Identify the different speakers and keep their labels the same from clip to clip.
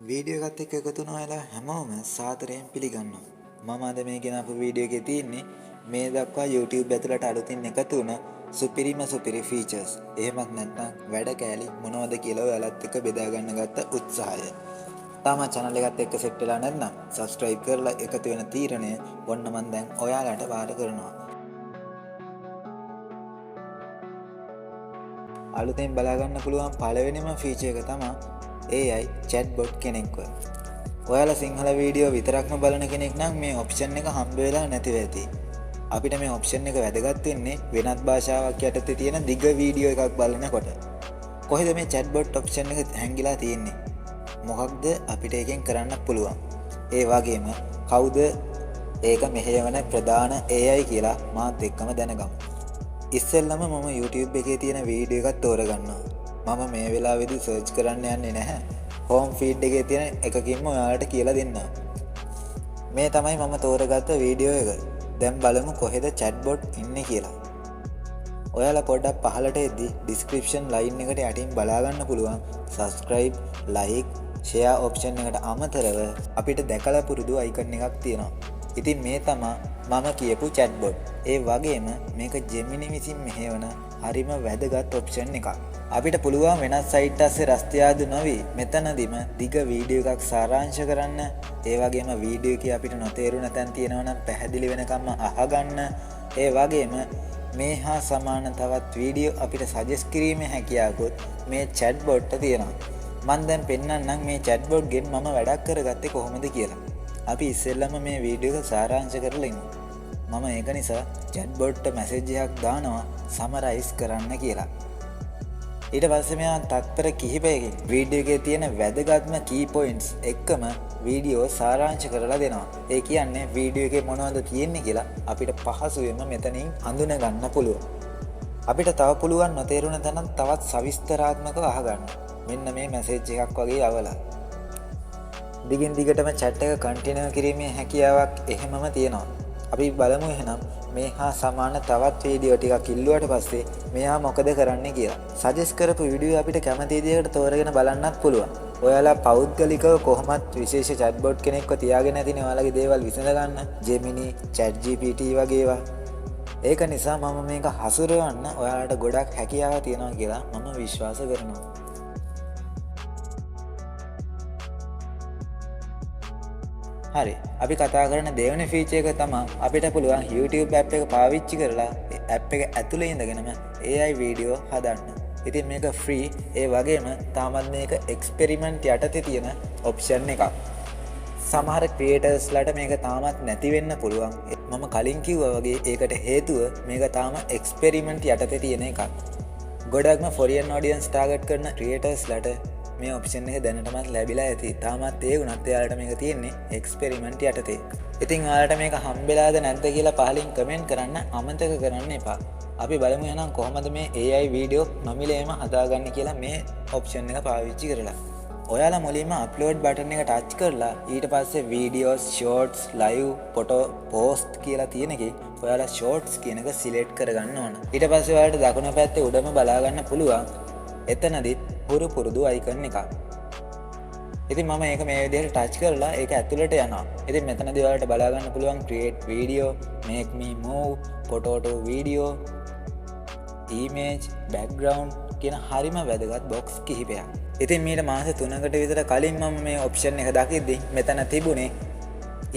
Speaker 1: Video එකත් එක්ක එකතු වුණ ඔයාලා හැමෝම සාදරයෙන් පිළිගන්නවා. මම අද මේ ගෙනාපු වීඩියෝ එකේ තියෙන්නේ මේ දක්වා YouTube ඇතුළට අලුතින් එකතු වුණ සුපිරිම සුපිරි ෆීචර්ස්. එහෙමත් නැත්නම් වැඩ කෑලි මොනවද කියලා ඔයාලත් එක්ක බෙදා ගන්න ගත්ත උත්සාහය. තාම channel එකත් එක්ක සෙට් වෙලා නැත්නම් subscribe කරලා එකතු වෙන තීරණය ඔන්න මං දැන් ඔයාලට බාර කරනවා. අලුතෙන් බලා ගන්න පුළුවන් පළවෙනිම ෆීචර් එක තමයි AI chatbot කෙනෙක්ව. ඔයාලා සිංහල වීඩියෝ විතරක්ම බලන කෙනෙක් නම් මේ ඔප්ෂන් එක හම්බ වෙලා නැතිව ඇති. අපිට මේ ඔප්ෂන් එක වැදගත් වෙන්නේ වෙනත් භාෂාවක් යටතේ තියෙන දිග වීඩියෝ එකක් බලනකොට. කොහෙද මේ chatbot option එක හැංගිලා තියෙන්නේ? මොකක්ද අපිට ඒකෙන් කරන්න පුළුවන්? ඒ වගේම කවුද ඒක මෙහෙයවන ප්‍රධාන AI කියලා මාත් එක්කම දැනගමු. ඉස්සෙල්ලම මම YouTube එකේ තියෙන වීඩියෝ එකක් තෝරගන්නවා. මම මේ වෙලාවේදී සර්ච් කරන්න යන්නේ නැහැ. හෝම් ෆීඩ් එකේ තියෙන එකකින්ම ඔයාලට කියලා දෙන්නම්. මේ තමයි මම තෝරගත්ත වීඩියෝ එක. දැන් බලමු කොහෙද චැට්බොට් ඉන්නේ කියලා. ඔයාලා පොඩ්ඩක් පහළට එද්දි ඩිස්ක්‍රිප්ෂන් ලයින් එකට යටින් බලා ගන්න පුළුවන් subscribe, like, share option එකට අමතරව අපිට දැකලා පුරුදු අයිකන් එකක් තියෙනවා. ඉතින් මේ තමා මම කියපු චැට්බොට්. ඒ වගේම මේක ජෙමිනි විසින් මෙහෙයවන හරිම වැදගත් ඔප්ෂන් එකක්. අපිට පුළුවන් වෙනත් සයිට් අස්සේ රස්තියාදු නොවි මෙතනදිම දිග වීඩියෝ එකක් සාරාංශ කරන්න. ඒ වගේම වීඩියෝ එකේ අපිට නොතේරුණ තැන් තියෙනවා නම් පැහැදිලි වෙනකම්ම අහගන්න. ඒ වගේම මේ හා සමාන තවත් වීඩියෝ අපිට සජෙස්ට් කිරීමේ හැකියාවකුත් මේ චැට්බොට්ට තියෙනවා. මං දැන් පෙන්නන්නම් මේ චැට්බොට් ගෙන් මම වැඩක් කරගත්තේ කොහොමද කියලා. අපි ඉස්සෙල්ලම මේ වීඩියෝ එක සාරාංශ කරලා ඉමු. මම ඒක නිසා චැට්බොට්ට මැසේජ් එකක් දානවා සමරයිස් කරන්න කියලා. ඊට පස්සේ මෙයා තත්පර කිහිපයකින් වීඩියෝ එකේ තියෙන වැදගත්ම කී පොයින්ට්ස් එක්කම වීඩියෝ සාරාංශ කරලා දෙනවා. ඒ කියන්නේ වීඩියෝ එකේ මොනවද තියෙන්නේ කියලා අපිට පහසුවෙන්ම මෙතනින් හඳුන ගන්න පුළුවන්. අපිට තව පුළුවන් නොතේරුණ තැනක් තවත් සවිස්තරාත්මකව අහගන්න. මෙන්න මේ මැසේජ් එකක් වගේ යවලා. දිගින් දිගටම චැට් එක කන්ටිනියු කිරීමේ හැකියාවක් එහෙමම තියෙනවා. අපි බලමු එහෙනම් මේ හා සමාන තවත් වීඩියෝ ටිකක් ඉල්ලුවට පස්සේ මෙයා මොකද කරන්නේ කියලා. සජෙස්ට් කරපු වීඩියෝ අපිට කැමති විදිහකට තෝරගෙන බලන්නත් පුළුවන්. ඔයාලා පෞද්ගලිකව කොහොමත් විශේෂ චැට්බොට් කෙනෙක්ව තියාගෙන ඇතිනේ ඔයාලගේ දේවල් විසඳ ගන්න. Gemini, ChatGPT වගේ ඒවා. ඒක නිසා මම මේක හසුරවන්න ඔයාලට ගොඩක් හැකියාව තියෙනවා කියලා මම විශ්වාස කරනවා. හරි, අපි කතා කරන දෙවෙනි ෆීචර් එක තමා අපිට පුළුවන් YouTube app එක පාවිච්චි කරලා ඒ ඇප් එක ඇතුලේ ඉඳගෙනම AI video හදන්න. ඉතින් මේක ෆ්‍රී, ඒ වගේම තාමත් මේක එක්ස්පෙරිමන්ට් යටතේ තියෙන ඔප්ෂන් එකක්. සමහර ක්‍රියේටර්ස්ලාට මේක තාමත් නැති වෙන්න පුළුවන්. මම කලින් කිව්වා වගේ ඒකට හේතුව මේක තාම එක්ස්පෙරිමන්ට් යටතේ තියෙන එකක්. ගොඩක්ම ෆොරින් ඔඩියන්ස් ටාගට් කරන ක්‍රියේටර්ස්ලාට මේ ඔප්ෂන් එක දැනටමත් ලැබිලා ඇති. තාමත් ඒ වුණත් එයාලට මේක තියෙන්නේ එක්ස්පෙරිමන්ට් යටතේ. ඉතින් ඔයාලට මේක හම්බෙලාද නැද්ද කියලා පහලින් කමෙන්ට් කරන්න අමතක කරන්න එපා. අපි බලමු එහෙනම් කොහොමද මේ AI video නොමිලේම හදාගන්නේ කියලා මේ ඔප්ෂන් එක පාවිච්චි කරලා. ඔයාලා මුලින්ම අප්ලෝඩ් බටන් එක ටච් කරලා ඊට පස්සේ videos, shorts, live, photo, post කියලා තියෙන එකේ ඔයාලා ෂෝට්ස් කියන එක සිලෙක්ට් කරගන්න ඕන. ඊට පස්සේ ඔයාලට දකුණු පැත්තේ උඩම බලා ගන්න පුළුවන් එතනදිත් හුරු පුරුදු අයිකන් එකක්. ඉතින් මම ඒක මේ විදිහට ටච් කරලා ඒක ඇතුළට යනවා. ඉතින් මෙතනදී ඔයාලට බලා ගන්න පුළුවන් create video, make me move, photo to video, image, background කියන හරිම වැදගත් බොක්ස් කිහිපයක්. ඉතින් මීට මාස 3කට විතර කලින් මම මේ ඔප්ෂන් එක දකිද්දි මෙතන තිබුණේ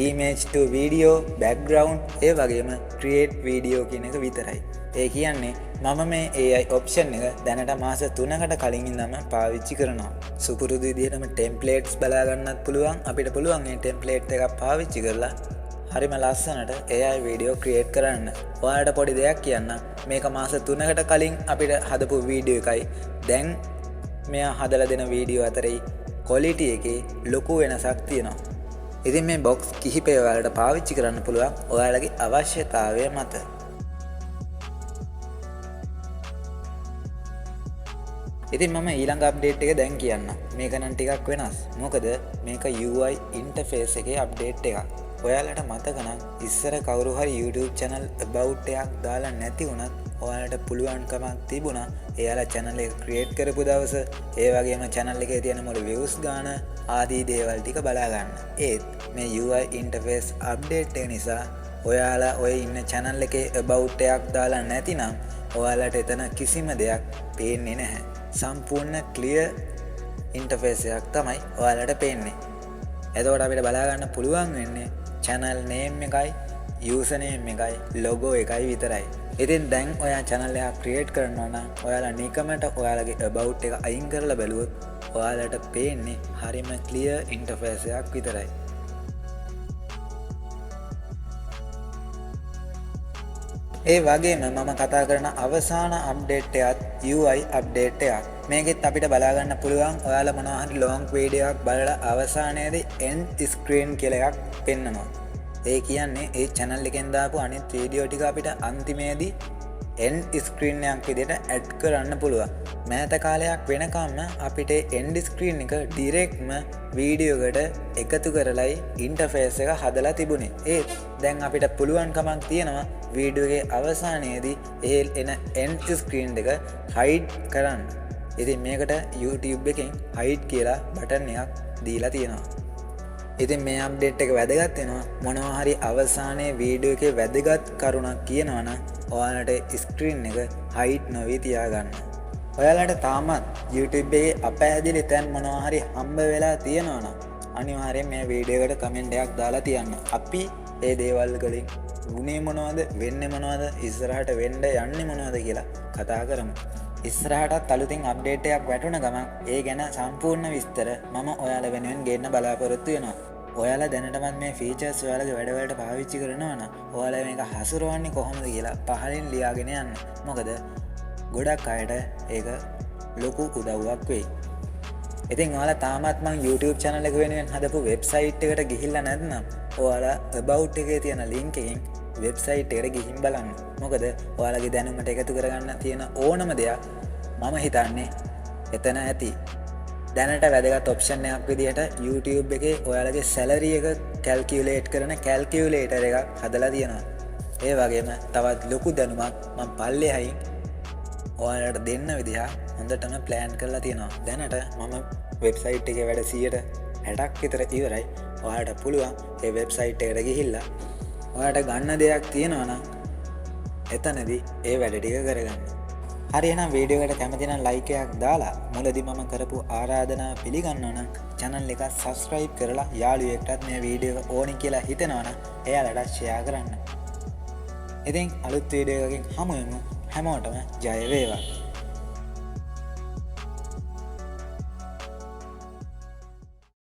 Speaker 1: image to video, background, ඒ වගේම create video කියන එක විතරයි. ඒ කියන්නේ මම මේ AI option එක දැනට මාස 3කට කලින් ඉඳන්ම පාවිච්චි කරනවා. සුපුරුදු විදිහටම ටෙම්ප්ලේට්ස් බලා ගන්නත් පුළුවන්. අපිට පුළුවන් මේ ටෙම්ප්ලේට් එකක් පාවිච්චි කරලා හරිම ලස්සනට AI video create කරන්න. ඔයාලට පොඩි දෙයක් කියන්න. මේක මාස 3කට කලින් අපිට හදපු වීඩියෝ එකයි දැන් මෙයා හදලා දෙන වීඩියෝ අතරේ ක්වොලිටි එකේ ලොකු වෙනසක් තියෙනවා. ඉතින් මේ බොක්ස් කිහිපය ඔයාලට පාවිච්චි කරන්න පුළුවන් ඔයාලගේ අවශ්‍යතාවය මත. ඉතින් මම ඊළඟ අප්ඩේට් එක දැන් කියන්න. මේක නම් ටිකක් වෙනස්. මොකද මේක UI interface එකේ අප්ඩේට් එකක්. ඔයාලට මතක නම් ඉස්සර කවුරු හරි YouTube channel about එකක් දාලා නැති වුණත් ඔයාලට පුළුවන්කමක් තිබුණා එයාලා channel එක ක්‍රියේට් කරපු දවස, ඒ වගේම channel එකේ තියෙන මුළු views ගාන ආදී දේවල් ටික බලා ගන්න. ඒත් මේ UI interface update එක නිසා ඔයාලා ඔය ඉන්න channel එකේ about එකක් දාලා නැතිනම් ඔයාලට එතන කිසිම දෙයක් පේන්නේ නැහැ. සම්පූර්ණ ක්ලියර් ඉන්ටර්ෆේස් එකක් තමයි ඔයාලට පේන්නේ. එතකොට අපිට බලා ගන්න පුළුවන් වෙන්නේ channel name එකයි, user name එකයි, logo එකයි විතරයි. ඉතින් දැන් ඔයා channel එකක් ක්‍රියේට් කරනවා නම් ඔයාලා නිකමට ඔයාලගේ about එක අයින් කරලා බැලුවොත් ඔයාලට පේන්නේ හරිම ක්ලියර් ඉන්ටර්ෆේස් එකක් විතරයි. ඒ වගේම මම කතා කරන අවසාන අප්ඩේට් එකත් UI update එකක්. මේකෙත් අපිට බලා ගන්න පුළුවන් ඔයාලා මොනවා හරි ලොං වීඩියෝ එකක් බලලා අවසානයේදී end screen කියලා එකක් පෙන්නනවා. ඒ කියන්නේ ඒ channel එකෙන් දාපු අනිත් වීඩියෝ ටික අපිට අන්තිමේදී end screen එකක් විදිහට ඇඩ් කරන්න පුළුවන්. මෑත කාලයක් වෙනකම්ම අපිට end screen එක ඩිරෙක්ට්ම වීඩියෝ එකට එකතු කරලයි ඉන්ටර්ෆේස් එක හදලා තිබුණේ. ඒත් දැන් අපිට පුළුවන්කමක් තියෙනවා වීඩියෝ එකේ අවසානයේදී ඒ එන end screen එක හයිඩ් කරන්න. ඉතින් මේකට YouTube එකෙන් හයිඩ් කියලා බටන් එකක් දීලා තියෙනවා. ඉතින් මේ අප්ඩේට් එක වැදගත් වෙනවා. මොනවා හරි අවසානයේ වීඩියෝ එකේ වැදගත් කරුණක් කියනවා නම් ඔයාලට ස්ක්‍රීන් එක හයිඩ් නොවී තියාගන්න. ඔයාලට තාමත් YouTube එකේ අපැහැදිලි තැන් මොනවා හරි හම්බ වෙලා තියෙනවා නම් අනිවාර්යෙන් මේ වීඩියෝ එකට කමෙන්ට් එකක් දාලා තියන්න. අපි ඒ දේවල් වලින් වුණේ මොනවද, වෙන්නේ මොනවද, ඉස්සරහට වෙන්න යන්නේ මොනවද කියලා කතා කරමු. ඉස්සරහටත් අලුතින් අප්ඩේට් එකක් වැටුණ ගමන් ඒ ගැන සම්පූර්ණ විස්තර මම ඔයාලා වෙනුවෙන් ගේන්න බලාපොරොත්තු වෙනවා. ඔයාලා දැනටමත් මේ ෆීචර්ස් ඔයාලගේ වැඩවලට පාවිච්චි කරනවා නම් ඔයාලා මේක හසුරවන්නේ කොහොමද කියලා පහලින් ලියාගෙන යන්න. මොකද ගොඩක් අයට ඒක ලොකු උදව්වක් වෙයි. ඉතින් ඔයාලා තාමත් මං YouTube channel එක වෙනුවෙන් හදපු වෙබ්සයිට් එකට ගිහිල්ලා නැත්නම් ඔයාලා about එකේ තියෙන link එකෙන් වෙබ්සයිට් එකට ගිහින් බලන්න. මොකද ඔයාලගේ දැනුමට එකතු කරගන්න තියෙන ඕනම දෙයක් මම හිතන්නේ එතන ඇති. දැනට වැදගත් ඔප්ෂන් එකක් විදිහට YouTube එකේ ඔයාලගේ සැලරි එක කැල්කියුලේට් කරන කැල්කියුලේටර් එකක් හදලා තියෙනවා. ඒ වගේම තවත් ලොකු දැනුමක් මං පල්ලෙහායින් ඔයාලට දෙන්න විදිහ හොඳටම ප්ලෑන් කරලා තියෙනවා. දැනට මම වෙබ්සයිට් එකේ වැඩ 60% විතර ඉවරයි. ඔයාලට පුළුවන් ඒ වෙබ්සයිට් එකට ගිහිල්ලා ඔයාලට ගන්න දෙයක් තියෙනවා නම් එතනදී ඒ වැඩ ටික කරගන්න. හරි එහෙනම් වීඩියෝ එකට කැමති නම් ලයික් එකක් දාලා මුලදී මම කරපු ආරාධනාව පිළිගන්නවා නම් channel එක subscribe කරලා යාළුවෙක්ටත් මේ වීඩියෝ එක ඕනි කියලා හිතෙනවා නම් එයාලටත් share කරන්න. ඉතින් අලුත් වීඩියෝ එකකින් හමු වෙමු. හැමෝටම ජය වේවා.